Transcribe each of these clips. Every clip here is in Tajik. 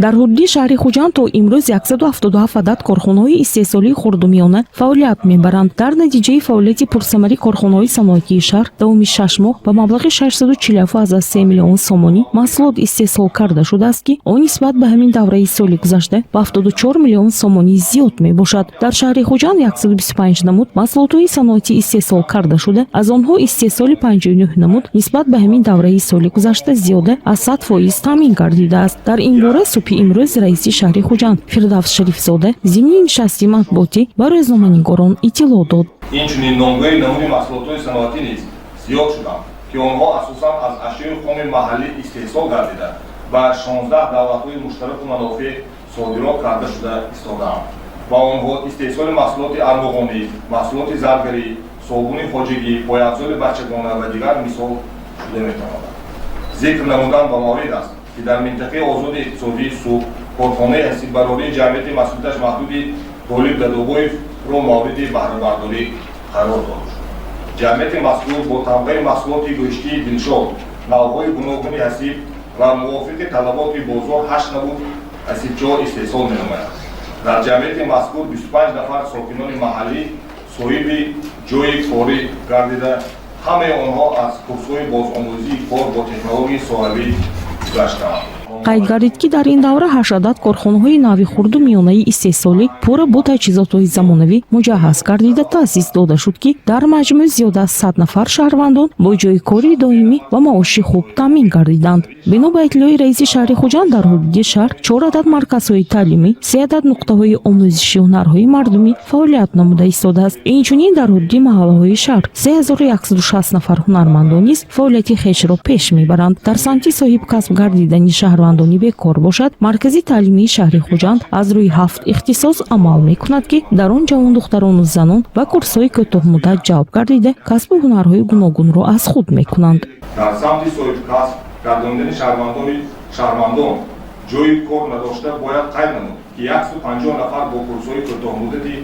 Дар ҳудуди шаҳри Хуҷанд то имрӯз 177 адад корхонаҳои истеҳсолии хурду миёна фаъолият мебаранд. Дар натиҷаи фаъолияти пурсамари корхонаҳои саноатии шаҳр давоми 6 моҳ ба маблағи 647,3 миллион сомонӣ маҳсулот истеҳсол карда шудааст, ки он нисбат ба ҳамин давраи соли гузашта ба 74 миллион сомонӣ зиёд мебошад. Дар шаҳри Хуҷанд 125 намуд маҳсулотҳои саноатӣ истеҳсол карда шуда, аз онҳо истеҳсоли 59 намуд нисбат ба ҳамин давраи соли гузашта зиёда аз 100% таъмин гардидааст. Дар ин бора субҳи имрӯз раиси шаҳри Хуҷанд Фирдавс Шарифзода зимни нишасти матбуотӣ ба рӯзноманигорон иттилоъ дод. Инчунин номгӯи намуди маҳсулотҳои саноатӣ низ зиёд шуданд, ки онҳо асосан аз ашёи хоми маҳаллӣ истеҳсол гардида, ба 16 давлатҳои муштараку манофеъ содирот карда шуда истодаанд ва онҳо истеҳсоли маҳсулоти армуғонӣ, маҳсулоти заргарӣ, собуни хоҷагӣ, пойафзоли бачагона ва дигар мисол шуда метавонад. Зикр намудан ба маврид аст, ки дар минтақаи озоди иқтисодии Суғд корхонаи ҳасиббарории ҷамъияти масъулияташ маҳдуди Толиб Дадобоевро мавриди баҳрабардорӣ қарор дода шуд. Ҷамъияти мазкур бо тамғаи маҳсулоти гӯштии Дилшод навъҳои гуногуни ҳасиб ва мувофиқи талаботи бозор ҳашт намуд ҳасибчаҳо истеҳсол менамояд. Дар ҷамъияти мазкур 25 нафар сокинони маҳаллӣ соҳиби ҷойи корӣ гардида, ҳамаи онҳо аз курсҳои бозомӯзии кор бо технологияи соҳавӣ гузаштаанд. Қайд гардид, ки дар ин давра ҳашт адад корхонаҳои нави хурду миёнаи истеҳсолӣ пурра бо таҷҳизотҳои замонавӣ муҷаҳҳаз гардида таъсис дода шуд, ки дар маҷмӯъ зиёда аз 100 нафар шаҳрвандон бо ҷойи кори доимӣ ва маоши хуб таъмин гардиданд. Бино ба иттилои раиси шаҳри Хуҷанд, дар ҳудуди шаҳр чор адад марказҳои таълимӣ, се адад нуқтаҳои омӯзиши ҳунарҳои мардумӣ фаъолият намуда истодааст. Инчунин дар ҳудуди маҳаллаҳои шаҳр 3160 нафар ҳунармандон низ фаъолияти хешро пеш мебаранд. Дар самти соҳибкасб гардидани шаҳрвандони бекор бошад, маркази таълимии шаҳри Хуҷанд аз рӯи ҳафт ихтисос амал мекунад, ки дар он ҷавондухтарону занон ба курсҳои кӯтоҳмуддат ҷалб гардида, касбу ҳунарҳои гуногунро аз худ мекунанд. Дар самти соҳибкасб гардонидани шаҳрвандон ҷойи кор надошта бояд қайд намуд, ки 150 нафар бо курсҳои кӯтоҳмуддати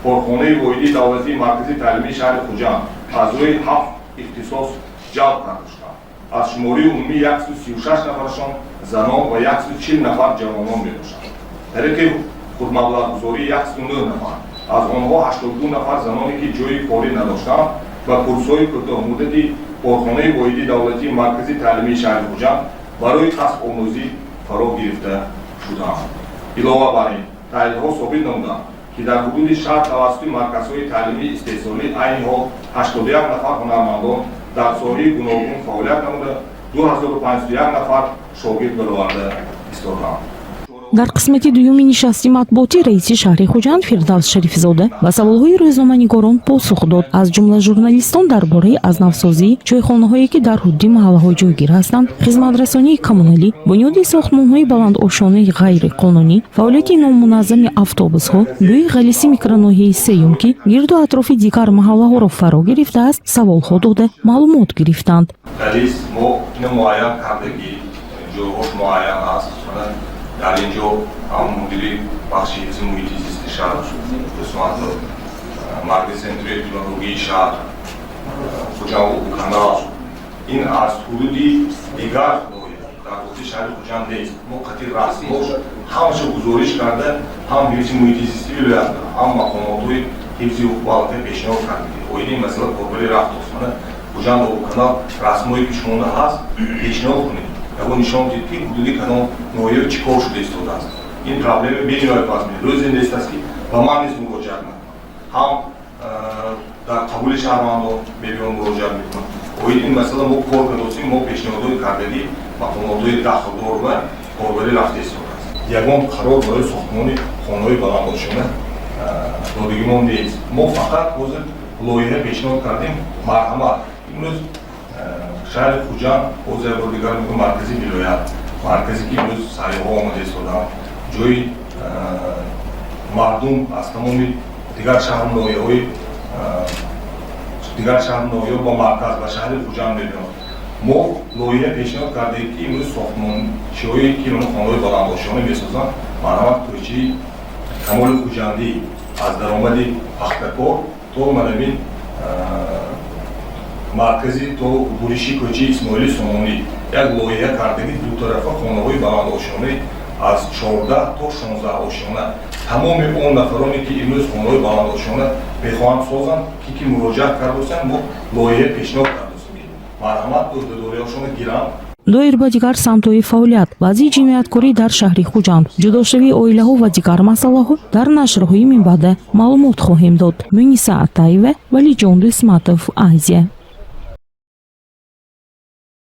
корхонаи воҳидии давлатии маркази таълимии шаҳри Хуҷанд аз рӯи ҳафт ихтисос ҷалб карда шуданд. Аз шумории умумӣ 136 нафарашон занон ва 140 нафар ҷавонон мебошанд. Тариқи худмаблағгузорӣ 109 нафар, аз онҳо 82 нафар заноне, ки ҷойи корӣ надоштанд, ба курсҳои кӯтоҳмуддати корхонаи воҳидии давлатии маркази таълимии шаҳри Хуҷанд барои касб омӯзӣ фаро гирифта шудаанд. Илова бар ин, таҳлилҳо собит намуданд, ки дар ҳудуди шаҳр тавассути марказҳои таълимии истеҳсолӣ айни ҳол 81 нафар ҳунармандон дар соҳаи гуногун фаъолият намуда, 2501 нафар шогирд бароварда истодаанд. Дар қисмати дуюми нишасти матбуотӣ раиси шаҳри Хуҷанд Фирдавс Шарифзода ба саволҳои рӯзноманигорон посух дод. Аз ҷумла журналистон дар бораи аз навсозии чойхонаҳое, ки дар ҳудуди маҳаллаҳо ҷойгир ҳастанд, хизматрасонии коммуналӣ, бунёди сохтмонҳои баландошонаи ғайриқонунӣ, фаъолияти номуназзами автобусҳо, бӯи ғалиси микроноҳияи сеюм, ки гирду атрофи дигар маҳаллаҳоро фаро гирифтааст, саволҳо дода, маълумот гирифтанд. Ғалис мо ино муайян кардагӣ, ҷойҳош муайян аст. Дар ин ҷо ҳам мудири бахши ҳифзи муҳити зисти шаҳр Усманзод, маркази центри эпидемиологии шаҳр, Хуҷанд канал, ин аз ҳудуди дигар ноҳия дар дохили шаҳри Хуҷанд нест. Мо қатъи расмош ҳамаша гузориш карда, ҳам ҳифзи муҳити зисти вилоят, ҳам мақомотҳои ҳифзи ҳуқуқ аллакай пешниҳод кардем. Оиди ин масъала корбари рафт аст. Мана, Хуҷанд обканал расмое, ки шумода ҳаст, пешниҳод кунед, ягон нишон дид, ки ҳудуди кадом ноҳия чӣ кор шуда истодааст. Ин проблема бениҳоят вазмин. Рӯзе нест аст, ки ба ман низ муроҷиат накунад. Ҳам дар қабули шаҳрвандон мебиён, муроҷиат мекунанд. Оид ин масъала мо кор кардосем, мо пешниҳодҳои кардагӣ мақомотҳои дахлдор ва корбарӣ рафта истодааст. Ягон қарор барои сохтмони хонаҳои баландошёна додагимон нест. Мо фақат ҳозир лоиҳа пешниҳод кардем. Марҳамат, имрӯз шаҳри Хуҷанд боз як бор дигар мегӯям, маркази вилоят, марказе, ки имрӯз сайёҳҳо омада истодаанд, ҷои мардум аз тамоми дигар шаҳру ноҳияҳои дигар шаҳру ноҳияҳо ба марказ, ба шаҳри Хуҷанд мебиёнд. Мо лоиҳа пешниҳод кардем, ки имрӯз сохтмончиҳое, ки хонаҳои баландошёна месозанд, марҳамат, кӯчаи Камоли Хуҷандӣ аз даромади Пахтакор то манамин маркази, то буриши кӯчаи Исмоили Сомонӣ. Як лоиҳа кардагӣ, дутарафа хонаҳои баландошёнаи аз 14 то 16 ошёна. Тамоми он нафароне, ки имрӯз хонаҳои баландошёна мехоҳанд созанд, ки муроҷиат кардосанд, мо лоиҳа пешниҳод кардосем, ки марҳамат, ӯҳдадориҳошонро гиранд. Доир ба дигар самтҳои фаъолият, вазъи ҷинояткорӣ дар шаҳри Хуҷанд, ҷудошавии оилаҳо ва дигар масъалаҳо дар нашрҳои минбаъда маълумот хоҳем дод. Муниса Атаева, Валиҷон Дусматов, Азия.